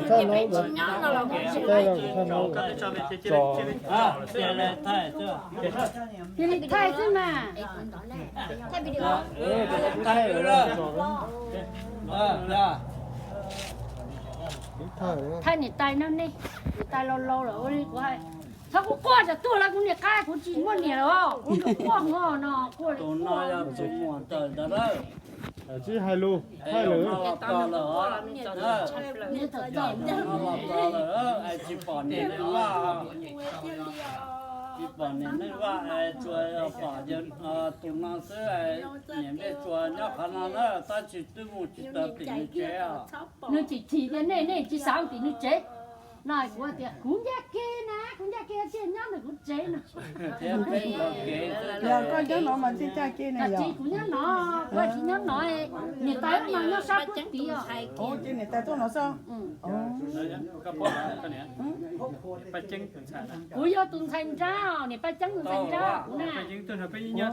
Thaij no, thaij no, tso. Cia li thaij xwb mas. Thaij niam tais no ne, niam tais laus laus lawm ua li kuv hais. Txhob kuv quaj tsam tuag lawm kuv niam qab kuv tsis muaj niam lawm os, kuv quaj hmo no quaj li quaj. Tsis hais lus, thaij lawm. Tsis pom niam neej Vaj, tsis pom niam neej Vaj, tsuas pom tus no xwb, niam Npej Tsuas nyob qhov no na, tab sis twb mus tsis tau tim nws tsev os. Nws tsis chim tias nej, nej tsis xav mus tim nws tsev. No kuv tias kuv ncaj kev na, kuv ncaj kev thiaj nyob ntawm kuv tsev no. Yog koj nyob no mas thiaj ncaj kev ne. Tsis, kuv nyob no, kuv tsis nyob no, niam tais no nyob sab puag tid os. Ces niam tais tuaj no xwb. Kuv yog tus ntxhais nrab, niam Paj Ceeb tus ntxhais nrab kuv na. Niam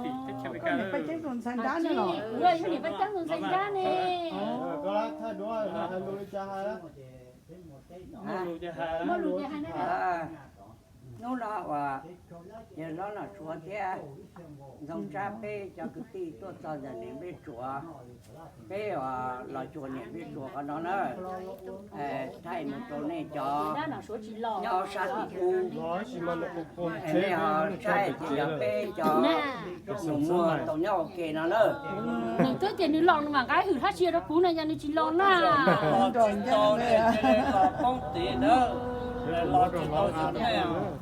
Paj Ceeb tus ntxhais nrab ne los? Kuv yog niam Paj Ceeb tus ntxhais nrab ne. Muaj lus ces hais na. Hnub no uas yawg hlob Nom Suav thiab Ntxoov Tsab peb cov kwv tij tuaj txog ntawm niam Npej Tsuas, peb uas los cuag niam Npej Tsuas qhov no na, thaij mus rau nej cov nyob sab tim kuv, nej ho saib ces yog peb cov mus muag tau nyob ua ke no na. Nws twb tias nws los nws mam nqa hwm hab sia rau kuv no, yog nws tsis los na. Poob tid na.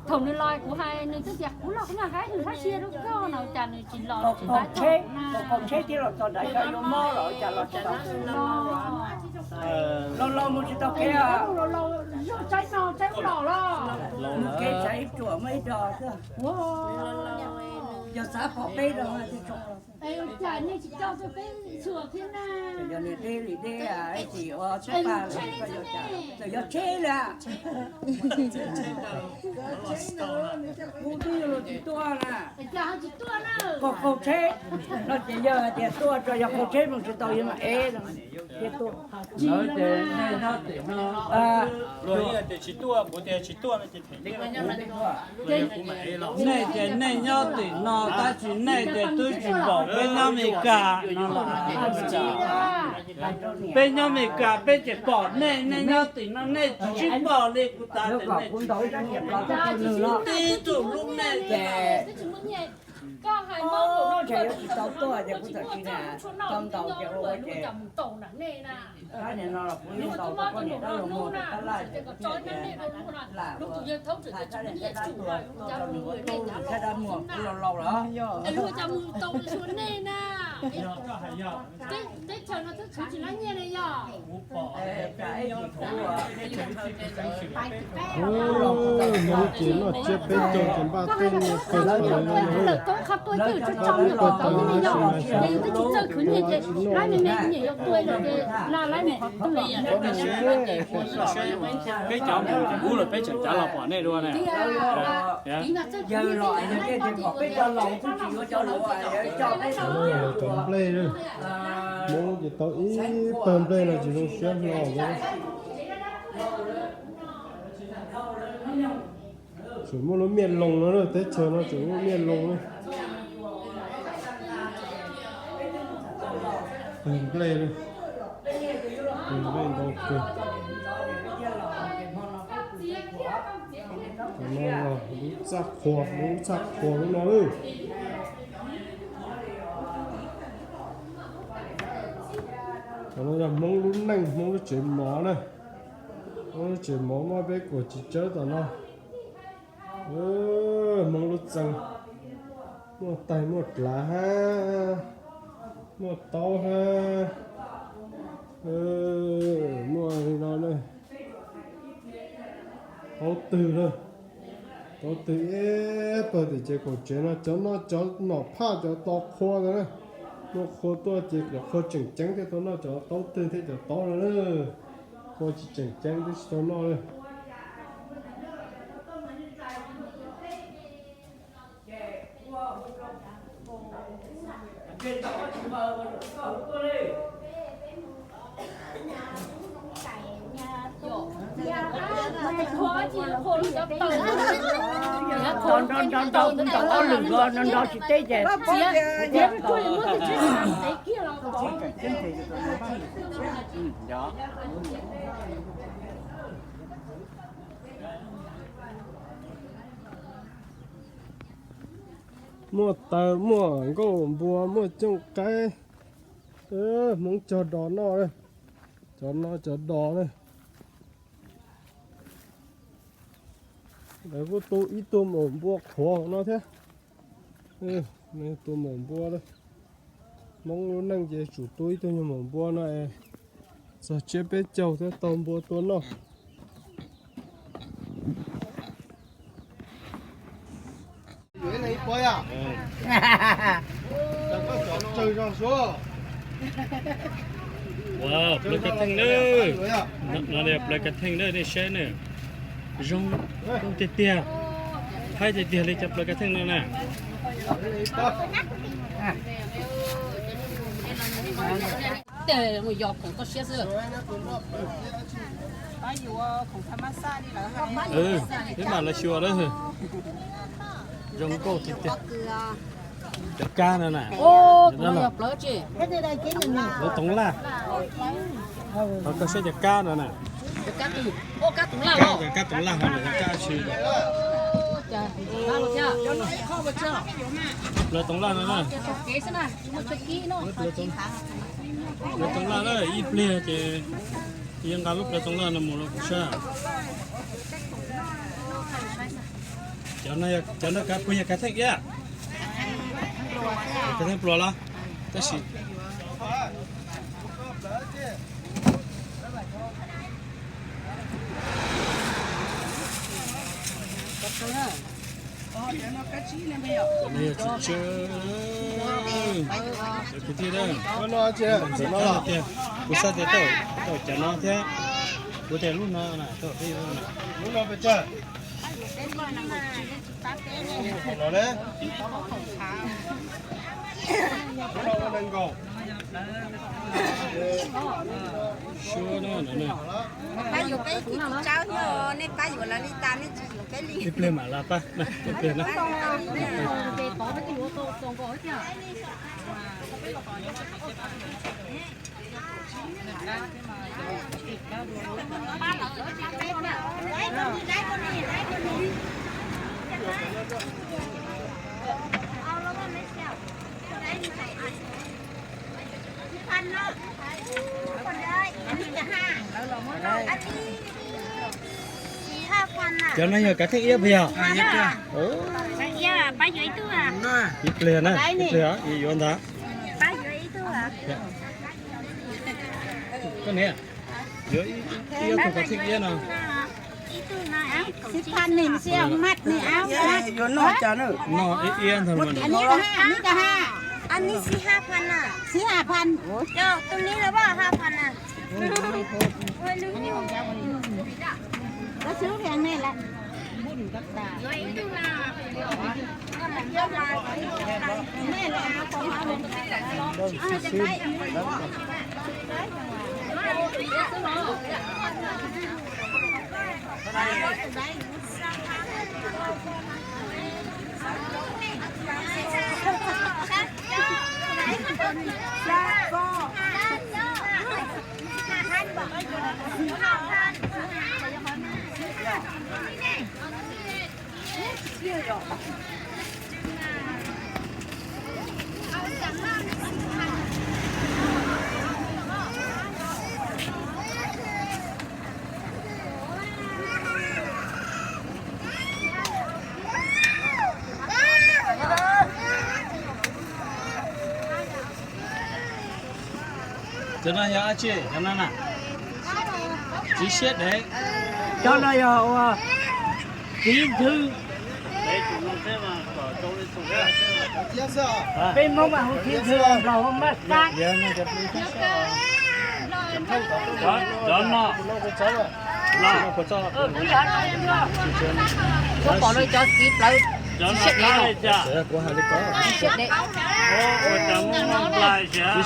Thaum nws los kuv hais nws twb tias kuv los kuv mam nqa hwm hab sia rau koj no, cas nws tsis los tsis nqa tsheb, qaum tsheb thiab los txog nram koj yuav mob los cas los tsis tau. Los los mus tsis tau kev, los los zoj tsaib no tsaib ub los los. Mus kev tsaib ib ruam muaj ib do xwb. Yog xav pom peb rau tias tso los. Cas nej tsis coj tuaj peb txhua thiab na? Yog niag deb li deb, ib txhis ua tsheb pag, txawm yog tsheb li. Kuv twb yuav luag tsis tuaj na. Qaug qaug tsheb no ces yog hais tias tuaj tso, yog qaug tsheb mus tsis tau yog mas ev no thiaj tuaj. Lawv ces nej nyob tim no, luag ib tias tsis tuaj, kuv tias tsis tuaj no ces them nej. Nej ces nej nyob tim no tab sis nej ces twb tsis npaum peb nyob Mes Kas no los. Peb nyob Mes Kas peb tsis pom nej, nej nyob tim no nej tsis sib npaum li kuv tas tias nej tsis sib tib tug lub nej ces. Ntshe yuav tsis tau tuaj ces kuv txawm tsis na, tau ntaus ces ua ces. Tab nim no los kuv yeej ntaus tau poj niam dab laug muag tab laj ces kuv thiaj tias lam ua, hais tab niam tab dab tuag, rau nws ua tub nws thiab dab muag kuv laus laus lawm. Hmoob ces noj tsiab peb caug ces npaj tej nyiaj kawg thaum no, npaj tej tau ib sim mas xyov noj no. Peb cov mus ub los peb tseem cav los pom nej dua na. Yawg los yawg thiaj tias kom peb cov laus twb tsis yuav cov laus, coj peb cov nplej, Hmoob ces tau ib pawg nplej no tsis zoo siab hlo. Tseem muaj lub miaj loos no, teb chaws no tseem muaj miaj loos na. Pawg nplej, pawg nplej ntau kawg. Tam no los lub txaj qhua, lub txaj qhua lub no lawm. Tam no yog Hmoob lub neej, Hmoob lub tsev mov na. Hmoob lub tsev mov muaj peb kuam tsis tsawb tom no. Hmoob lub txee, muaj taig muaj dlav hab, muaj taub hab, muaj li no na. Taub twg na, taub twg ib pawg tim tsev kaum tsev no, cov no cov nom phaj cov tau qhua ntawd na. Muaj qhua tuaj ces cov qhua tseem ceeb thiaj tau noj, cov taub twg thiab cov taub no na. Qhua tsis tseem ceeb twb tsis tau noj li. Nrau nrau nrau nrau ob lwm nkaus, nrau nrau tsis teb ces. Muaj taws, muaj nkauj npua, muaj cooj qaib. Hmoob cog dos noj, cov no cov dos na. Lawv kuj tu ib tug maum npua qhuav no thiab. Tu maum npua, Hmoob lub neej ces tsum tu ib tug nyuag maum npua no es txog tsiab peb caug thiab tau npua tua noj. Ua plaws kav theej na, no plaws kav theej na, nej saib na, zoo tiag tiag, haib tiag tiag li cov plaws kav theej no na. Tej mus yos khoom toj siab xwb. Peb mam los xyuas lawm. Zoo nkauj tiag tiag. Cov kab no na. Plaws toov laj. Thov koj saib cov kab no na. Kab toov laj ho lawm kab tsi. Plaws toov laj no na. Plaws toov laj na, ib pliag ces yuav nqa lub plaws toov laj no mus rau kuv saib. Cov no kav pug yog kav theej iab, kav theej pluas los, tab sis cov no yog tsis tsawg. Cov kwv tij, kuv xav tias tau cov no thiab, kuv tias lub no na, lub no pes tsawg? Pab yuav peb ib tug tsaub thiab, nej pab yuav lawv li tas, nej tsis yuav peb li. Ib pliag mam los pab, ib pliag na. Cov no yog kav theej iab puas yog? Pab yuav ib tug. Ib pliag na, ib pliag yuav ntag. Koj niam, yuav ib tug kav theej iab no. Xib phaj ne, xib maj ne, yuav noj cas na? Noj ib iab ntag mas. Anij xib haj phan na. Xib haj phan. Tus ni los pab haj phan na. Cov no yog dab tsi? Cov no na, txiv siab dev. Cov no yog ua txiv ntxhw. Peb Hmoob mas hu txiv ntxhw, Nplog hu maj xab. Cov no, kuv pom lawv cov txiv plawv, txiv siab dev no. Txiv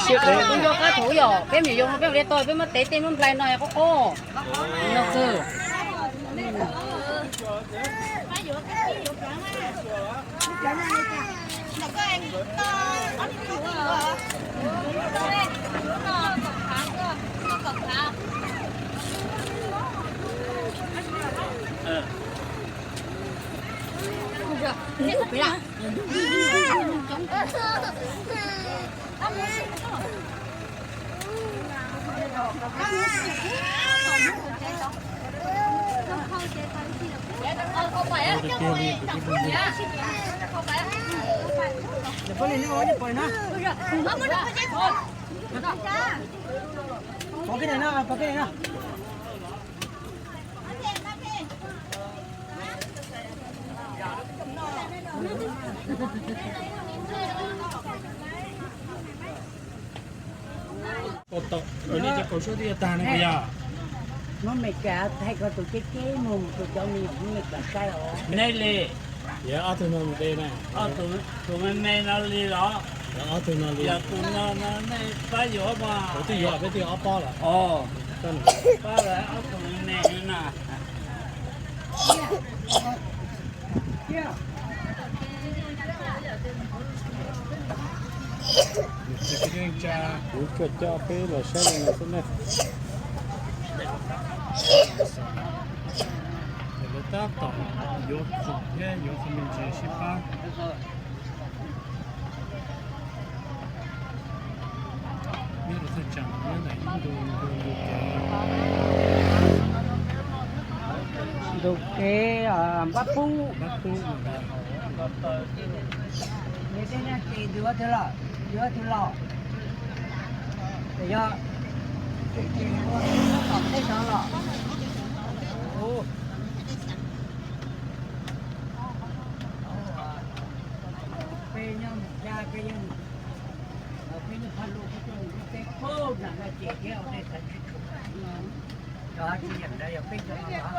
siab dev. Kuv nco qab thaum yog peb me nyuam yaus no peb ua li tau peb muab tev tej muab nplai no qub qub no xwb. Ua li cov kaus suab twb yuav tag no puas yog? Muab Meskas thaij koj tus ceb ceb mus, tus cov me nyuam Meskas saib os. Nej li, yog ob tug no mus de na. Tus me me no li los? Yog ob tug no li. Yog tus no no nej pab yuav mas. Kuv twb yuav, peb twb yuav ob pob lawm. Pab lawv ob tug me me na. Kuv coj coj peb los saib li no xwb na. Ces lawv tab tom yuav khoom thiab yuav qhov me ntsis sib pab. Nyob rau thaj tsam nyob ntawm ib ntu ntu ntu kev, ntu kev Npab Pub, Npab Pub. Ces yuav twg los, yuav twg los, ces yog, ces ua tom tej no los. Peb nyob mus cab peb yeej, peb yeej pha lus peb coj mus lub teb pab nram no ces thiab ua tej txawv tsis tshua, cov tsis yeem ntawd yog peb cov no los.